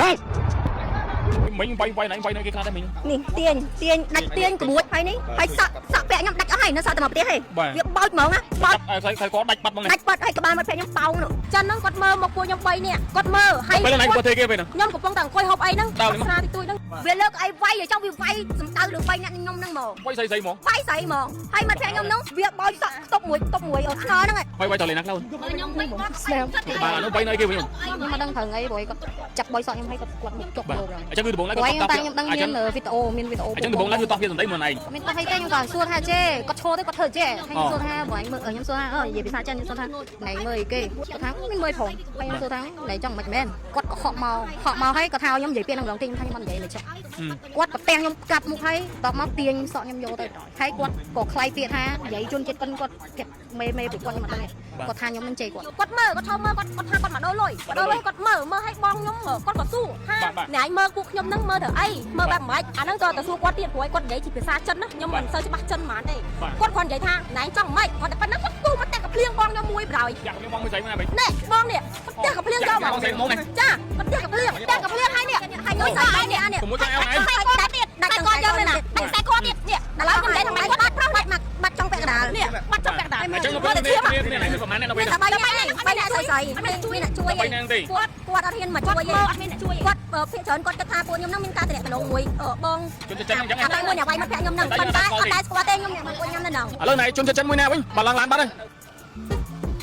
មិញវាយវាយណៃវាយណៃគេខ្លះដែរមិញ នេះទាញទាញដាច់ទាញក្បួចហើយនេះហើយសក់សក់ពាក់ខ្ញុំដាច់អស់ហើយនៅសល់តែមកផ្ទះទេវាបោចហ្មងណាបោច ខ្សែខ្សែកដាច់បាត់ហ្មង ដាច់បាត់ហើយក្បាលមកពាក់ខ្ញុំប៉ោងនោះ ចិនហ្នឹងគាត់មើលមកពួកខ្ញុំ3នាក់គាត់មើលហើយ ពេលណៃគាត់ធ្វើគេពេលហ្នឹង ខ្ញុំកំពុងតែអង្គុយហូបអីហ្នឹងស្រាតិចតួចហ្នឹង វាលើកអីវាយឲ្យចង់វាវាយសំដៅលើ3នាក់ខ្ញុំហ្នឹងហ្មង វាយស្អីស្អីហ្មង វាយស្អីហ្មងហើយមិត្តភក្តិខ្ញុំហ្នឹងវាបោចសក់ខ្ទប់មួយខ្ទប់មួយខ្នល់ហ្នឹង វាយវាយតលេណាខ្លះ ខ្ញុំវិញគាត់ ស្នាម បាទនោះវាយណៃគេវិញ ខ្ញុំមិនដឹងត្រូវអីព្រោះគាត់ចាប់បយសក់ខ្ញុំឲ្យគាត់គាត់មុខចុក បាទ លោករង អញ្ចឹងគឺដំបងឡើង ព្រោះ គាត់ ខ្ញុំតាំងខ្ញុំដឹងមានវីដេអូមានវីដេអូ អញ្ចឹងដំបងឡើងគឺតោះវាសំដីមួយឯង មានតោះអីទេខ្ញុំក៏សួរថាចេគាត់ឈរទៅគាត់ធ្វើចេហើយខ្ញុំសួរថាបើឯងមើលខ្ញុំសួរថានិយាយភាសាចិនខ្ញុំសួរថាណៃមើលអីគេគាត់ថាមានមើលផងហើយខ្ញុំសួរថាណៃចង់មិនមែនគាត់ក៏ហក់មកហក់មកហើយគាត់ថាខ្ញុំនិយាយពាក្យនឹងម្ដងទៀតខ្ញុំថាខ្ញុំមិននិយាយមិនចេះគាត់ប្រទាំងខ្ញុំកាប់មុខហើយតបមកទាញសក់ខ្ញុំយកទៅហើយគាត់ក៏ខ្លាយពាក្យថានិយាយជនជាតិចិនគាត់គេមេមេពីគាត់ខ្ញុំអត់ដឹងគាត់ថាខ្ញុំនឹងជេរគាត់ គាត់មើលគាត់ឈរមើលគាត់គាត់ថាគាត់មកដូរលុយមកដូរលុយគាត់មើលមើលឲ្យបងខ្ញុំគាត់ក៏សួរថាអ្នកឯងមើលពួកខ្ញុំហ្នឹងមើលទៅអីមើលបែបម៉េចអាហ្នឹងក៏ទៅសួរគាត់ទៀតព្រោះគាត់និយាយជាភាសាចិនណាខ្ញុំមិនសូវច្បាស់ចិនហ្មងទេគាត់គ្រាន់និយាយថាអ្នកឯងចង់ម៉េចគាត់តែប៉ុណ្ណឹងគាត់ទូមកតែកភ្លៀងបងខ្ញុំមួយប្រយ យ៉ាខ្ញុំបងមួយស្អីមកវិញ នេះបងនេះគាត់ផ្ទះកភ្លៀងយកមកចាគាត់ផ្ទះកភ្លៀងផ្ទះកភ្លៀងហើយនេះ ហើយខ្ញុំស្អីនេះអានេះ កុំមួយចង់ឲ្យឯង ខ្សែកទៀតដាច់កយកនេះណាដាច់ខ្សែកទៀតនេះដល់ហើយខ្ញុំនិយាយថាម៉េចគាត់បាត់ប្រុស បាត់មកបាត់ចង់ពាក់កណ្ដាល នេះបាត់ចុកពាក់កណ្ដាល អញ្ចឹងពេលនេះនេះនេះប្រហែលអ្នក មាន ពេល តែបីនាក់បីនាក់ស្អីស្អីមានជួយអ្នកជួយ បីនាក់ទេ គាត់គាត់អត់ហ៊ានមកជួយទេ គាត់មើលអត់មានអ្នកជួយ គាត់ភាគច្រើនគាត់គិតថាពួកខ្ញុំហ្នឹងមានការតំណងមួយបង ជនចិនអញ្ចឹង អាបែមួយអ្នកវាយមិត្តភក្តិខ្ញុំហ្នឹងប៉ុន្តែអត់ដែលស្គាល់ទេខ្ញុំអ្នកមកពួកខ្ញុំនៅហ្នឹង ឥឡូវណៃជនចិនមួយណាវិញបាទឡើងឡានបាត់ហើ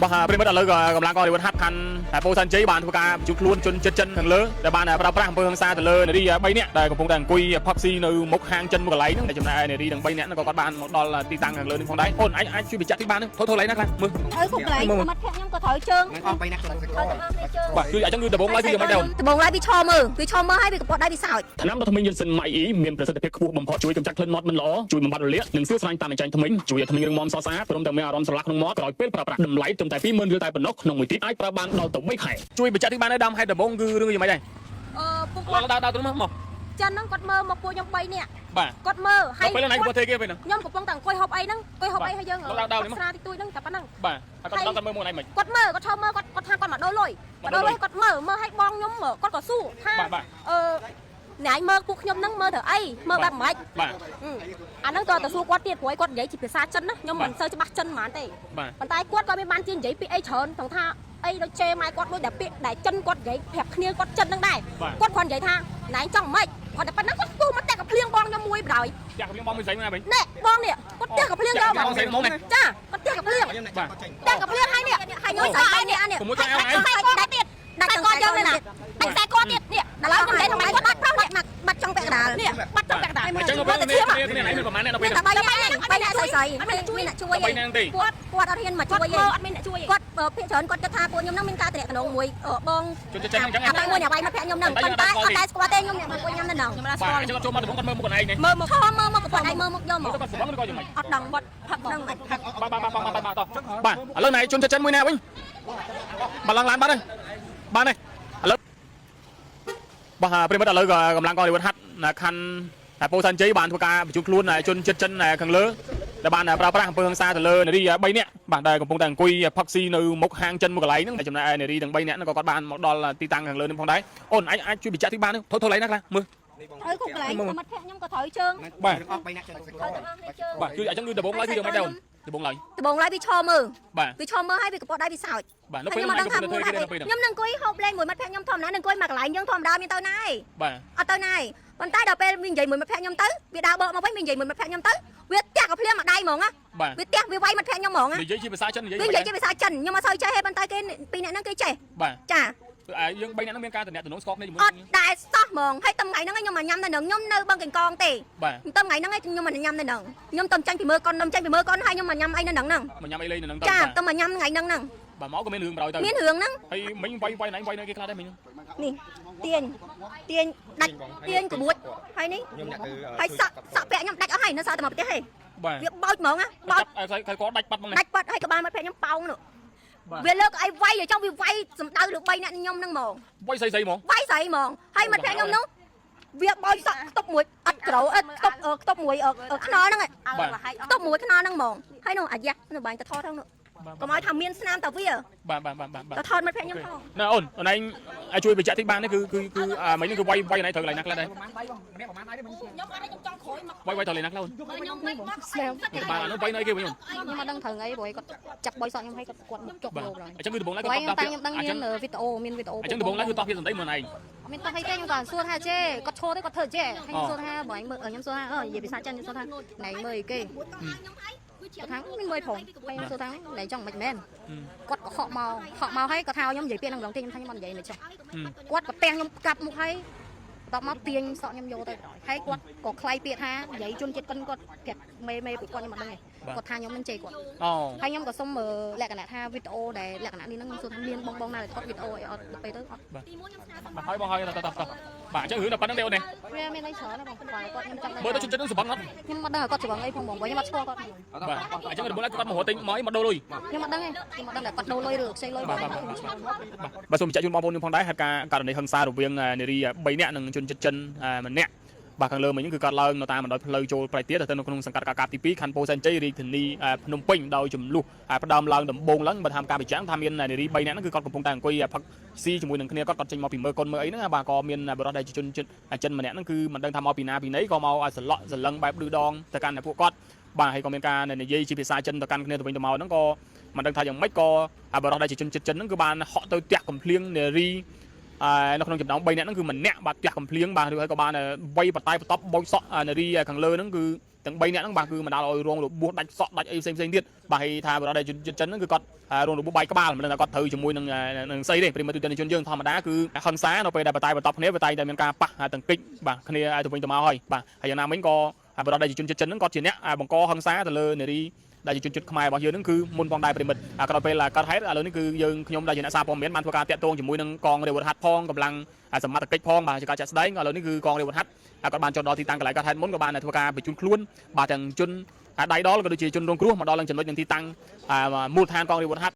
យបាទប្រិមិត្តឥឡូវកម្លាំងកងរាជវុធហាត់ខណ្ឌតែពោធិ៍សែនជ័យបានធ្វើការបញ្ជូនខ្លួនជនជាតិចិនខាងលើដែលបានប្រើប្រាស់អំពើហិង្សាទៅលើនារី3នាក់ដែលកំពុងតែអង្គុយផឹកស៊ីនៅមុខហាងចិនមួយកន្លែងហ្នឹងតែចំណែកនារីទាំង3នាក់ហ្នឹងក៏គាត់បានមកដល់ទីតាំងខាងលើនេះផងដែរអូនអាចជួយបញ្ជាក់តិចបានទេថយថយណាខ្លះមើល ត្រូវគ្រប់កន្លែងមិត្តភក្តិខ្ញុំក៏ត្រូវជើង អស់បីណាក់ក្នុងសកល ត្រូវទាំងអស់គ្នាជើង បាទគឺអញ្ចឹងគឺដំបូងឡើយគឺយ៉ាងម៉េចដែរ ដំបូងឡើយវាឈរមើលវាឈរមើលហើយវាកពត់ដៃវាសើច ថ្នាំដុសធ្មេញយិនសិនម៉ៃអ៊ីមានប្រសិទ្ធភាពខ្ពស់បំផុតជួយកម្ចាត់ក្លិនមាត់មិនល្អជួយបំបត្តិរលាកនិងសៀវស្រាញតាមអញ្ចាញ់ធ្មេញជួយឲ្យធ្មេញរឹងមាំសស្អាតព្រមទាំងមានអារម្មណ៍ស្រឡះក្នុងមាត់ក្រោយពេលប្រើប្រាស់តម្លៃត្រឹមតែ20000រៀលតែប៉ុណ្ណោះក្នុងមួយទីអាចប្រើបានដល់ទៅ3ខែជួយបញ្ជាក់តិចបានទេដើមហេតុដំបូងគឺរឿងយ៉ាងម៉េចដែរ អឺពួក ឡើ គាត់ យដើរទៅមកមក ចិនហ្នឹងគាត់មើលមកពួកខ្ញុំ3នាក់ បាទ គាត់មើលហើយ ពេលណៃគាត់ធ្វើគេពេលហ្នឹង ខ្ញុំកំពុងតែអង្គុយហូបអីហ្នឹងអង្គុយហូបអីហើយយើងស្រាតិចតួចហ្នឹងតែប៉ុណ្ណឹង បាទហើយគាត់ដល់គាត់មើលមកណៃមិន គាត់មើលគាត់ឈរមើលគាត់គាត់ថាគាត់មកដូរលុយមកដូរលុយគាត់មើលមើលឲ្យបងខ្ញុំគាត់ក៏សួរថាអឺអ្នកឯងមើលពួកខ្ញុំហ្នឹងមើលទៅអីមើលបែបម៉េច បាទ អាហ្នឹងក៏ទៅសួរគាត់ទៀតព្រោះគាត់និយាយជាភាសាចិនណាខ្ញុំមិនសូវច្បាស់ចិនហ្មងទេ បាទ ប៉ុន្តែគាត់ក៏មានបានជានិយាយពាក្យអីច្រើនទាំងថាអីដូចជេរម៉ែគាត់ដូចតែពាក្យដែលចិនគាត់និយាយប្រាប់គ្នាគាត់ចិនហ្នឹងដែរគាត់គ្រាន់និយាយថាណែចង់ម៉េចគាត់តែប៉ុណ្ណឹងគាត់ទូមកតែកភ្លៀងបងខ្ញុំមួយប្រយ ចាក់ខ្ញុំបងមួយស្រីមកណាវិញ នេះបងនេះគាត់ផ្ទះកភ្លៀងយកមកចាគាត់ផ្ទះកភ្លៀង បាទ ផ្ទះកភ្លៀងហើយនេះ ហើយខ្ញុំស្អីនេះអានេះ កុំមួយចង់ឲ្យឯង ខ្សែកទៀតដាច់កយកនេះណាដាច់ខ្សែកទៀតនេះដល់ហើយខ្ញុំនិយាយថាម៉េចគាត់បាត់ប្រុសនេះ មកបាត់ចង់ពាក់កណ្ដាល នេះបាត់ចុកពាក់កណ្ដាល អញ្ចឹងពេលនេះនេះណៃមានប្រហែលអ្នក មាន ពេល តែបីនាក់បីនាក់ស្អីស្អីមានជួយអ្នកជួយ បីនាក់ទេ គាត់គាត់អត់ហ៊ានមក គាត់ ជួយទេ មើលអត់មានអ្នកជួយ គាត់ភាគច្រើនគាត់គិតថាពួកខ្ញុំហ្នឹងមានការតំណងមួយបង ជនចិនអញ្ចឹង អាបែមួយអ្នកវាយមិត្តភក្តិខ្ញុំហ្នឹងប៉ុន្តែអត់ដែលស្គាល់ទេខ្ញុំអ្នកមកពួកខ្ញុំនៅហ្នឹង ខ្ញុំមិន បាទ ស្គាល់ អញ្ចឹងគាត់ចូលមកដំបូងគាត់មើលមុខកន្លែងនេះ មើលមក ឈរមើលមកកពត់ដៃមើលមុខយកមក គាត់ស្វឹងឬក៏យ៉ាងម៉េច អត់ដឹងបាត់ផឹកហ្នឹង បាទបាទបាទបាទបាទតបាទឥឡូវណៃជនចិនមួយណាវិញបាទឡើងឡានបាត់ហើយបានហើយឥឡូវបាទប្រិមិត្តឥឡូវកម្លាំងកងរាជវុធហាត់ខណ្ឌតែពោធិ៍សែនជ័យបានធ្វើការបញ្ជូនខ្លួនជនជាតិចិនខាងលើដែលបានប្រើប្រាស់អំពើហិង្សាទៅលើនារី3នាក់បាទដែលកំពុងតែអង្គុយផឹកស៊ីនៅមុខហាងចិនមួយកន្លែងហ្នឹងតែចំណែកនារីទាំង3នាក់ហ្នឹងក៏គាត់បានមកដល់ទីតាំងខាងលើនេះផងដែរអូនអាចជួយបញ្ជាក់តិចបានទេថយថយណាខ្លះមើល ត្រូវគ្រប់កន្លែងមិត្តភក្តិខ្ញុំក៏ត្រូវជើង បាទ អស់បីណាក់ក្នុងសកល ត្រូវទាំងអស់គ្នាជើង បាទគឺអញ្ចឹងគឺដំបូងឡើយគឺយ៉ាងម៉េចដែរដំបូងឡើយ ដំបូងឡើយវាឈរមើល បាទ វាឈរមើលហើយវាកពត់ដៃវាសើច បាទនៅ ហើយ ពេល ខ្ញុំ ហ្នឹង អត់ដឹងថាមូលហេតុ គេនៅពេលហ្នឹង ខ្ញុំនឹងអង្គុយហូបលេងមួយមិត្តភក្តិខ្ញុំធម្មតានឹងអង្គុយមកកន្លែងយើងធម្មតាមានទៅណាឯង បាទ អត់ទៅណាឯងប៉ុន្តែដល់ពេលវានិយាយមួយមិត្តភក្តិខ្ញុំទៅវាដើរបកមកវិញវានិយាយមួយមិត្តភក្តិខ្ញុំទៅវាទះកភ្លៀងមកដៃហ្មងណា បាទ វាទះវាវាយមិត្តភក្តិខ្ញុំហ្មងណា និយាយជាភាសាចិននិយាយ វានិយាយជាភាសាចិនខ្ញុំអត់សូវចេះទេប៉ុន្តែគេពីរនាក់ហ្នឹងគេចេះ បាទ ចា យើង3នាក់ហ្នឹងមានការតំណែងស្គាល់គ្នាជាមួយ អត់ដែលសោះហ្មងហើយតំថ្ងៃហ្នឹងខ្ញុំមកញ៉ាំនៅនឹងខ្ញុំនៅបឹងកេងកងទេ បាទ តំថ្ងៃហ្នឹងខ្ញុំមកញ៉ាំនៅនឹងខ្ញុំតំចាញ់ពីមើលកុនតំចាញ់ពីមើលកុនហើយខ្ញុំមកញ៉ាំអីនៅនឹងហ្នឹង មកញ៉ាំអីលេងនៅហ្នឹងទៅ ចាតំមកញ៉ាំថ្ងៃហ្នឹងហ្នឹង បាទមកក៏មានរឿងប្រយទៅ មានរឿងហ្នឹង ហើយមិញវាយវាយណៃវាយណៃគេខ្លះដែរមិញ នេះទាញទាញដាច់ទាញក្បួចហើយនេះ ខ្ញុំអ្នកទៅ ហើយសក់សក់ពាក់ខ្ញុំដាច់អស់ហើយនៅសល់តែមកផ្ទះទេ បាទ វាបោចហ្មងណាបោច ខ្សែខ្សែកដាច់បាត់ហ្មង ដាច់បាត់ហើយក្បាលមិត្តភក្តិខ្ញុំប៉ោងនោះវាលើកអីវាយឲ្យចង់វាវាយសំដៅលើ3នាក់ខ្ញុំហ្នឹងហ្មង វាយស្អីស្អីហ្មង វាយស្អីហ្មងហើយមិត្តភក្តិខ្ញុំនោះវាបោចសក់ខ្ទប់មួយអត់ក្រោអត់ខ្ទប់ខ្ទប់មួយខ្នល់ហ្នឹង អើលហើយ ខ្ទប់មួយខ្នល់ហ្នឹងហ្មងហើយនោះអាយ៉ានៅបាញ់ទៅថតហ្នឹងនោះ កុំឲ្យថាមានស្នាមតាវា បាទបាទបាទបាទបាទ ទៅថតមិត្តភក្តិខ្ញុំផង ណែអូនអូនឯងឲ្យជួយបញ្ជាក់តិចបានទេគឺគឺគឺអាមិញនេះគឺវាយវាយអូនឯងត្រូវកន្លែងណាខ្លះដែរ ខ្ញុំអត់ខ្ញុំចង់ក្រោយមក វាយវាយត្រូវកន្លែងណាខ្លះអូន ខ្ញុំមិនមក ស្នាម បាទអានោះវាយនៅអីគេវិញអូន ខ្ញុំអត់ដឹងត្រូវអីព្រោះគាត់ចាប់បយសក់ខ្ញុំឲ្យគាត់គាត់មុខចុក បាទ យកហើយ អញ្ចឹងគឺដំបូងឡើយ ព្រោះ គាត់ត ខ្ញុំតាំងខ្ញុំដឹង អញ្ចឹង មានវីដេអូមានវីដេអូ អញ្ចឹងដំបូងឡើយគឺតោះវាសន្តិមុនឯង អត់មានតោះអីទេខ្ញុំគាត់សួរថាចេគាត់ឈរទេគាត់ធ្វើចេហើយខ្ញុំសួរថាបើឯងមើលខ្ញុំសួរថាអឺនិយាយភាសាចិនខ្ញុំសួរថាណែមើលអីគេគាត់ថាមានមើលផងហើយខ្ញុំសួរថាណែចង់មិនមែនគាត់ក៏ហក់មកហក់មកហើយគាត់ថាខ្ញុំនិយាយពាក្យហ្នឹងម្ដងទៀតខ្ញុំថាខ្ញុំអត់និយាយមិនចុះគាត់ក៏ទាំងខ្ញុំកាប់មុខហើយបន្ទាប់មកទាញសក់ខ្ញុំយកទៅហើយគាត់ក៏ខ្លាយពាក្យថានិយាយជនជាតិកិនគាត់ប្រាប់មេមេពួកគាត់ខ្ញុំអត់ដឹងទេគាត់ថាខ្ញុំនឹងជេរគាត់ អូ ហើយខ្ញុំក៏សុំមើលលក្ខណៈថាវីដេអូដែលលក្ខណៈនេះហ្នឹងខ្ញុំសួរថាមានបងបងណាដែលថតវីដេអូអីអត់ដល់ពេលទៅអត់ បាទហើយបងហើយតោះតោះតោះបាទអញ្ចឹងរឿងដល់ប៉ុណ្្នឹងទេអូននេះ វាមានអីច្រើនណាស់បងគាត់គាត់ខ្ញុំចាំ មើលទៅជនជាតិនឹងសបងអត់ ខ្ញុំអត់ដឹងគាត់ច្រវឹងអីផងបងខ្ញុំអត់ស្គាល់គាត់ បាទអញ្ចឹងដំបូងឡើយគាត់មករត់ទិញមកអីមកដូរលុយ ខ្ញុំអត់ដឹងទេខ្ញុំអត់ដឹងថាគាត់ដូរលុយឬខ្ចីលុយ បាទបាទបាទសូមបញ្ជាក់ជូនបងប្អូនខ្ញុំផងដែរហេតុការណ៍ករណីហិង្សារវាងនារី3នាក់និងជនជាតិចិនម្នាក់បាទខាងលើមិញគឺកើតឡើងនៅតាមបណ្ដោយផ្លូវចូលប្រៃទៀតទៅនៅក្នុងសង្កាត់កាកាបទី2ខណ្ឌពោធិ៍សែនជ័យរាជធានីភ្នំពេញដោយចំនួនផ្ដើមឡើងដំបូងឡើងបើតាមការបញ្ជាក់ថាមាននារី3នាក់ហ្នឹងគឺគាត់កំពុងតែអង្គុយផឹកស៊ីជាមួយនឹងគ្នាគាត់គាត់ចេញមកពីមើលកុនមើលអីហ្នឹងបាទក៏មានបរិសុទ្ធដែលជាជនជាតិចិនម្នាក់ហ្នឹងគឺមិនដឹងថាមកពីណាពីណីក៏មកសន្លក់សន្លឹងបែបឌឺដងទៅកាន់ពួកគាត់បាទហើយក៏មានការនិយាយជាភាសាចិនទៅកាន់គ្នាទៅវិញទៅមកហ្នឹងក៏មិនដឹងថាយ៉ាងម៉េចក៏បរិសុទ្ធដែលជាជនជាតិចិនហ្នឹងគឺបានហក់ទៅទះកំភ្លៀងនារីនៅក្នុងចំណោម3នាក់ហ្នឹងគឺម្នាក់បាទផ្ទះកំភ្លៀងបាទឬហើយក៏បានវាយបតែបតប់បោចសក់នារីខាងលើហ្នឹងគឺទាំង3នាក់ហ្នឹងបាទគឺបណ្ដាលឲ្យរងរបួសដាច់សក់ដាច់អីផ្សេងផ្សេងទៀតបាទហើយថាបរិសុទ្ធដែលជនជាតិចិនហ្នឹងគឺគាត់រងរបួសបែកក្បាលមិនដឹងថាគាត់ត្រូវជាមួយនឹងនឹងស្អីទេប្រិមត្តទូទាំងជនយើងធម្មតាគឺហិង្សានៅពេលដែលបតែបតប់គ្នាវាតែងតែមានការប៉ះទង្គិចបាទគ្នាទៅវិញទៅមកហើយបាទហើយយ៉ាងណាមិញក៏បរិសុទ្ធដែលជាជនជាតិចិនហ្នឹងគាត់ជាអ្នកបង្កហិង្សាទៅលើនារីដែលជាជនជាតិខ្មែររបស់យើងហ្នឹងគឺមុនផងដែរប្រិមិត្តក្រោយពេលកើតហេតុឥឡូវនេះគឺយើងខ្ញុំដែលជាអ្នកសារព័ត៌មានបានធ្វើការតាក់ទងជាមួយនឹងកងរាជអាវុធហត្ថផងកម្លាំងសមត្ថកិច្ចផងបាទជាការចាក់ស្ដែងឥឡូវនេះគឺកងរាជអាវុធហត្ថគាត់បានចុះដល់ទីតាំងកន្លែងកើតហេតុមុនក៏បានធ្វើការបញ្ជូនខ្លួនបាទទាំងជនដៃដល់ក៏ដូចជាជនរងគ្រោះមកដល់នឹងចំណុចនឹងទីតាំងមូលដ្ឋានកងរាជអាវុធហត្ថ។